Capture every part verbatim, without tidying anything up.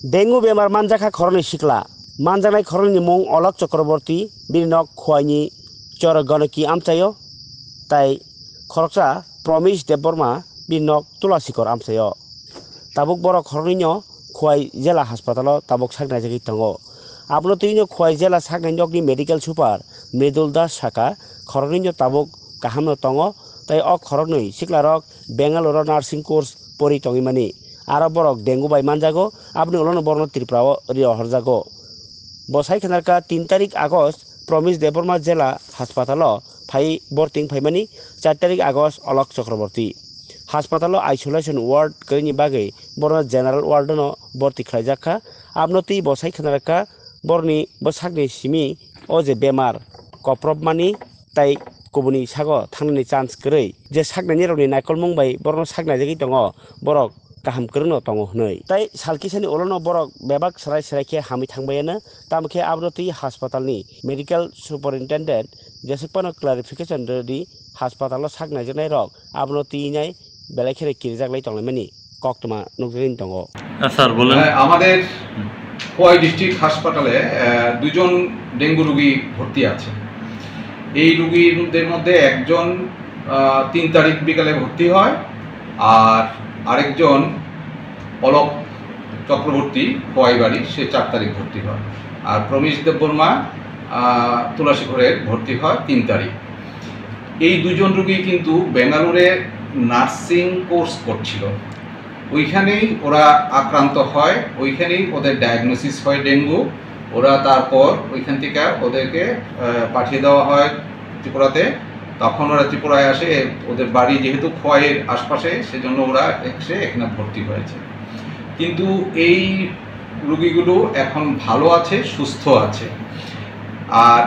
Dengue bemar manjakha khoroknwi sikla. Manjaknai khoroknwini mung Olok Chakraborty, bini nok Khwaini Choro Ganaki amchaio, tai khoroksa Promise Debbarma, bini nok Tulasikor amchaio. Tabuk borok khoroknwino Khwai jela haspatalo tabuk saknaijagwi tongo. Abono twino Khwai jela saknai nokni medical super Mridul Das saka, khoroknwino tabuk kahamno tongo, tai o khoroknwi siklarok Bengaluru nursing course pori tongwi mani. Aro borok dengue bai manjago, aboni ulono borokno Tripura o ri rohorjago. Bo sai khanarkha tin tarik August Promise Debbarma jela haspatalo phai borting phaimani, char tarik August Olok Chakraborty. Haspatalo isolation ward kwrwini bagwi borokno general ward no borti khlaijak kha. Abno twi bo sai khanarkha borokni bwsakni simi o je bemar koprobmani tai kubuni sago thangnani chance kwrwi. Je saknainirokni naikolmung bai borokno saknaijagwi tongo, borok kaham kwrwngno tongo hwnwi. Tai sal kisani ulono borok bebak serai serai khe hamwi thangbaiyano, tamo khe abono twi haspatalni medical superintendent jeswk phano clarification rwdi, haspatalo saknaijaknairok abono twinai belai kheno kirijaklai tonglaimani koktwma nukjagwi tongo. হ্যাঁ, স্যার, বলেন। হ্যাঁ, আমাদের খোয়াই ডিস্ট্রিক্ট হাসপাতালে, আহ, দুজন ডেঙ্গু রোগী ভর্তি আছে। এই রোগীদের মধ্যে একজন, আহ, তিন তারিখ বিকালে ভর্তি হয়, আর আরেকজন পলক চক্রবর্তী খোয়াইবাড়ি, সে চার তারিখ ভর্তি হয়। আর প্রমিশ দেববর্মা, আহ, তুলাসীঘরের ভর্তি হয় তিন তারিখ। এই দুজন রোগী কিন্তু বেঙ্গালুরে নার্সিং কোর্স করছিল, ওইখানেই ওরা আক্রান্ত হয়, ওইখানেই ওদের ডায়াগনোসিস হয় ডেঙ্গু। ওরা তারপর ওইখান থেকে ওদেরকে, আহ, পাঠিয়ে দেওয়া হয় ত্রিপুরাতে। তখন ওরা ত্রিপুরায় আসে, ওদের বাড়ি যেহেতু খোয়াইয়ের আশপাশে, সেজন্য ওরা এসে এখানে ভর্তি হয়েছে। কিন্তু এই রুগীগুলো এখন ভালো আছে, সুস্থ আছে। আর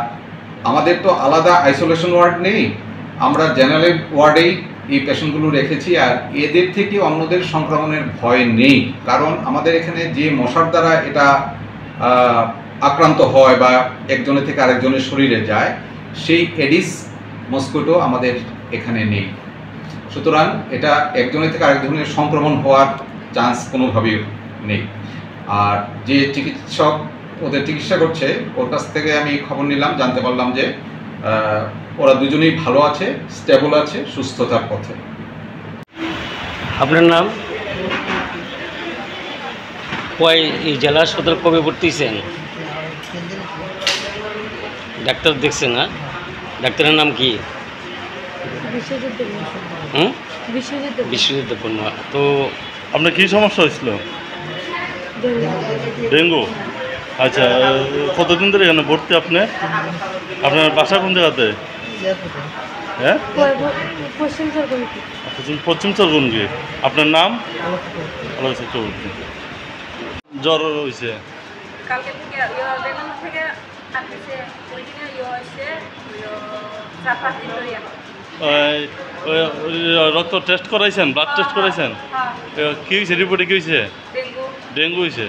আমাদের তো আলাদা আইসোলেশন ওয়ার্ড নেই, আমরা জেনারেল ওয়ার্ডেই এই পেশেন্টগুলো রেখেছি। আর এদের থেকে অন্যদের সংক্রমণের ভয় নেই, কারণ আমাদের এখানে যে মশার দ্বারা এটা, আহ, আক্রান্ত হয় বা একজনের থেকে আরেকজনের শরীরে যায়, সেই এডিস মস্কিটো আমাদের এখানে নেই। সুতরাং এটা একজনের থেকে আরেকজনের সংক্রমণ হওয়ার চান্স কোনোভাবেই নেই। আর যে চিকিৎসক ওদের চিকিৎসা করছে, ওর কাছ থেকে আমি খবর নিলাম, জানতে পারলাম যে, আহ, ওরা দুজনেই ভালো আছে, স্টেবল আছে, সুস্থতার পথে। আপনার নাম? কই এই জেলা হাসপাতাল কবে ভর্তি হয়েছেন? ডাক্তার দেখছেন, হ্যাঁ? ডাক্তারের নাম কি? বিশ্বজিৎ দেববর্মা। হুম? বিশ্বজিৎ দেববর্মা। বিশ্বজিৎ দেববর্মা। তো আপনার কি সমস্যা হয়েছিল? ডেঙ্গু। ডেঙ্গু? আচ্ছা, কতদিন ধরে এখানে ভর্তি আপনি? আপনার বাসা কোন জায়গাতে? হ্যাঁ? প-, প-, পশ্চিম চরগঙ্গি। পশ্চিম, পশ্চিম চরগঙ্গি। আপনার নাম? আলোক চক্রবর্তী। আলোক চক্রবর্তী। জ্বর হয়েছে? কালকে থেকে, ইয়ে, বেঙ্গালোর থেকে আনতেছে, ওই দিনে ইয়ে হয়েছে, ওই, চার পাঁচ দিন ধরে। ওই, ওই, ওই রক্ত টেস্ট করাইছেন, ব্লাড টেস্ট করাইছেন? হ্যাঁ। এ, কি হয়েছে রিপোর্টে, কি হয়েছে? ডেঙ্গু। ডেঙ্গু হয়েছে?